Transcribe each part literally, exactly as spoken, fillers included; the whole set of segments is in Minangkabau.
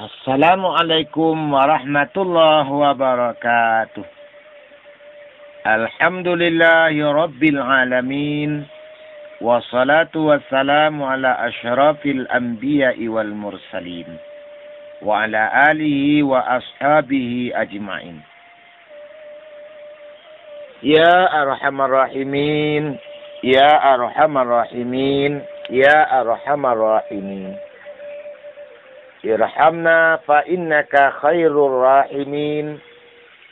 Assalamualaikum warahmatullahi wabarakatuh. Alhamdulillahirabbil alamin. Wassalatu wassalamu ala asyrafil anbiya'i wal mursalin. Wa ala alihi wa ashabihi ajma'in. Ya Arhamar Rahimin, Ya Arhamar Rahimin, Ya Arhamar Rahimin. Irhamna fa innaka khairur rahimin,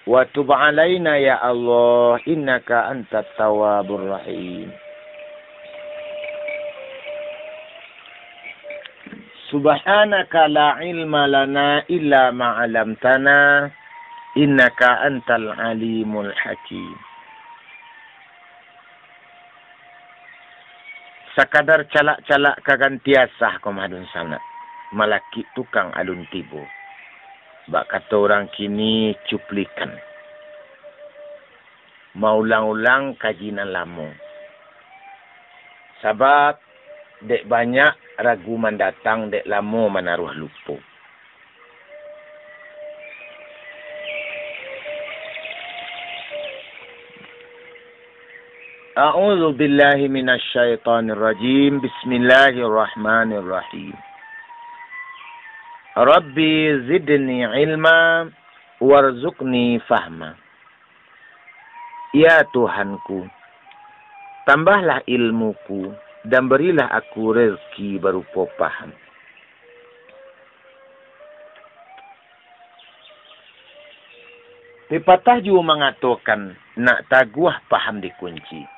wa tub alaina ya Allah, innaka antat tawwabur rahim. Subhanaka la ilma lana illa ma 'allamtana, innaka antal alimul hakim. Sakadar calak-calak ka ganti asah ko mah dunsanak, malakik tukang alun tibo. Bak kato urang kini, cuplikan. Maulang-ulang kaji nan lamo. Sabab, dek banyak ragu mandatang, dek lamo manaruah lupo. A'udzubillahi minasyaitonirrajim. Bismillahirrahmanirrahim. Rabbi zidni ilma warzuqni fahma. Ya Tuhanku, tambahlah ilmuku, dan berilah aku rezeki barupo paham. Pepatah juo mangatokan, nak taguah paham dikunci.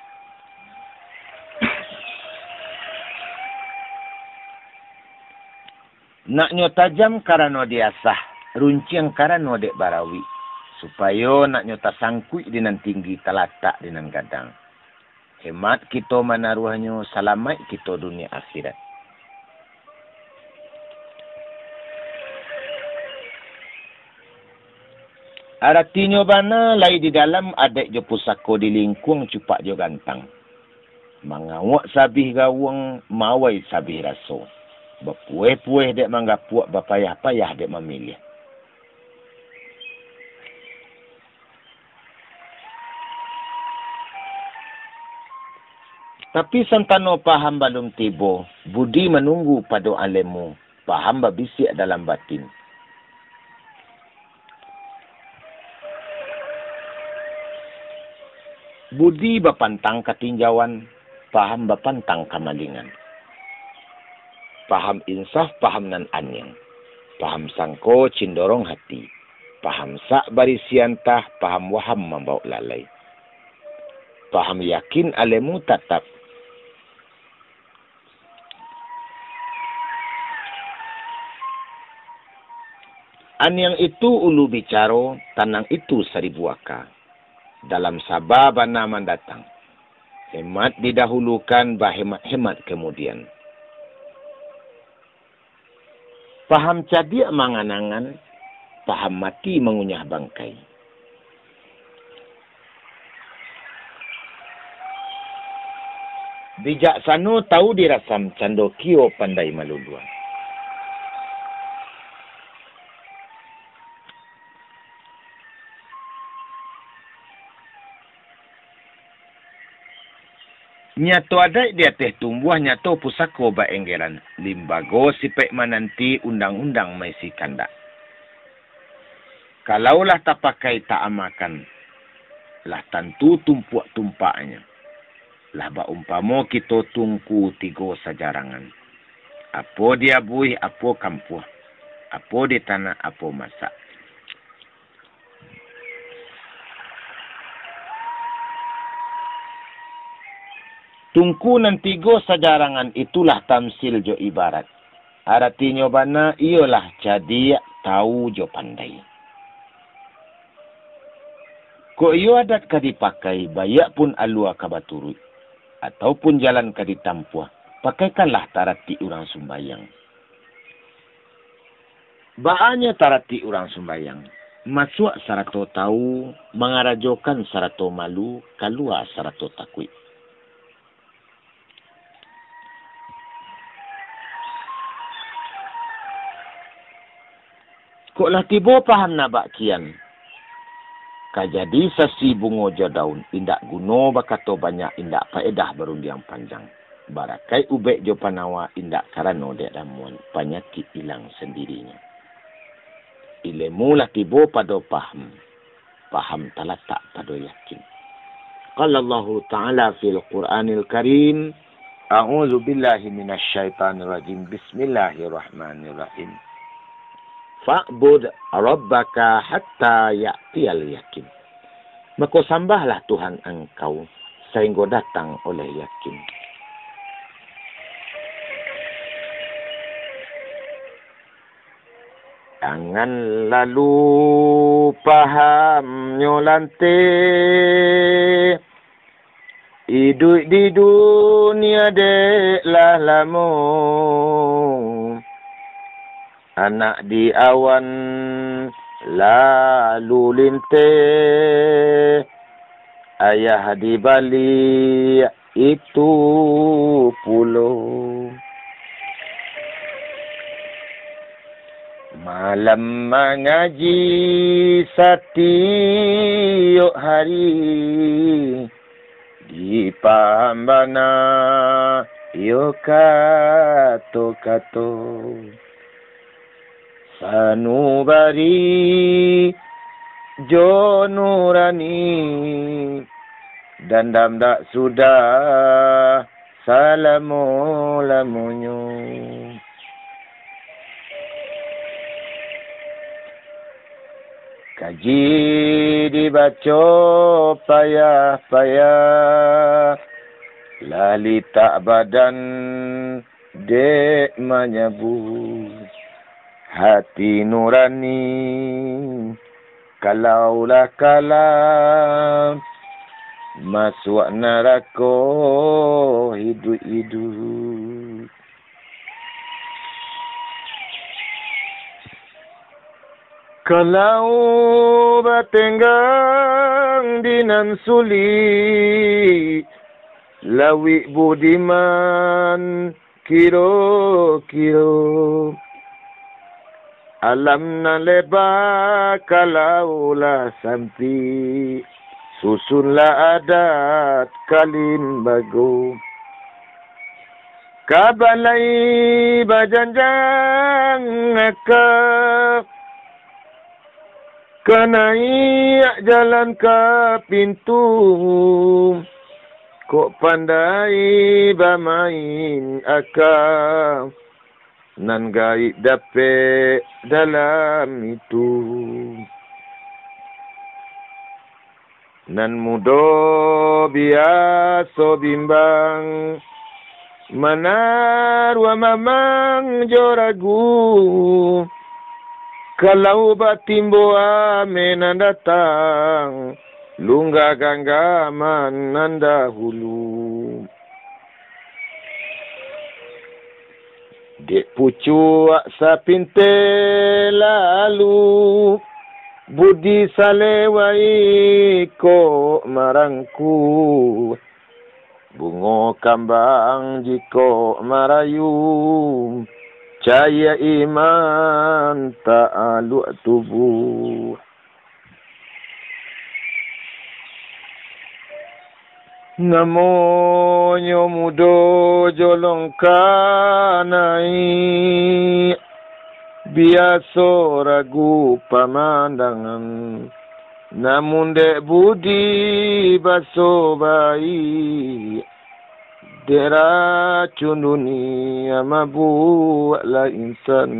Naknyo tajam karano diasah, runciang karano dek barawik, supayo naknyo tasangkuik di nan tinggi, talatak di nan gadang. Hemat kito manaruahnyo, salamaik kito dunia akhirat. Aratinyo bana lai di dalam adaik jo pusako, di lingkuang cupak jo gantang. Mangawak sabih gawuang, mawai sabih raso. Bapueh-pueh dek manggapuak, bapayah-payah dek mamiliah. Tapi santano paham balun tibo, budi manunggu pado alemu, paham babisiak dalam batin. Budi bapantang katinjauan, paham bapantang kamalingan. Paham insaf, paham nan aniang. Paham sangko, cindorong hati. Paham sak barisi antah, paham waham mambaok lalai. Paham yakin, alemu tatap. Aniang itu ulu bicaro, tanang itu saribu aka. Dalam saba bana mandatang. Hemat didahulukan, bahemat-hemat kamudian. Paham cadiak manganangan, paham mati mangunyah bangkai. Bijaksano tawu dirasam, cando kio pandai maluluah. Nyato adaik di ateh tumbuah, nyato pusako baenggeran, limbago sipek mananti, undang-undang maisi kandak. Kalau lah tapakai taamakan, lah tantu tumpuak-tumpaknyo. Lah baumpamo kito tungku tigo sajarangan. Apo diabuih, apo kampuah, apo ditanak, apo masak. Tungku nan tigo sajarangan itulah tamsil jo ibarat. Aratinyo bana iyolah cadiak, tawu jo pandai. Kok iyo adat ka dipakai, baiak pun alua ka baturuik, ataupun jalan ka ditampuah, pakaikanlah taratik urang sumbayang. Baa nyo taratik urang sumbayang? Masuak sarato tawu, mangarajokan sarato malu, kalua sarato takuik. Kok lah tibo paham nan bak kian? Ka jadi sasi bungo jo daun, indak guno bakato banyak, indak paedah barundiang panjang. Barakaik ubek jo panawa, indak karano dek ramuan, panyakik ilang sandirinyo. Ilemu lah tibo pado paham, paham talatak pado yakin. Qala Allahu Ta'ala fil Qur'anil Karim, A'udzubillahi minasyaitonirrajim. Bismillahirrahmanirrahim. Fa'bud rabbaka hatta ya'tiyal yakin. Mako sambahlah Tuhan angkau, sainggo datang oleh yakin. Jangan lalu pahamnyo lanteh, iduik di dunia dek lah lamo. Anak di awan lalu linteh, ayah di baliak itu pulo. Malam mangaji satiok hari, dipaham bana iyo kato-kato. Sanubari jo nurani, dandam dak sudah salamo-lamonyo. Kaji dibaco payah-payah, lah litak badan dek manyabu. Hati nurani kalau lah kalam, masuak narako iduik-iduik. Kalau batenggang di nan sulik, lawik budiman kiro-kiro. Alam nan leba kalau lah sampik, susunlah adat ka limbago. Ka balai bajanjang aka, ka naiak jalan ka pintu. Kok pandai bamain aka, nan gaik dapek dalam itu. Nan mudo biaso bimbang, manaruah mamang jo ragu. Kalau batimbo ameh nan datang, lunggah ganggaman nan dahulu. Dek pucuak sapintai lalu, budi salewai kok marangku. Bungo kambang jikok marayu, cayia iman taaluak tubuah. Namonyo mudo jolong ka naiak, biaso ragu pamandangan. Namun dek budi baso baiak, dek racun dunia mabuaklah insan.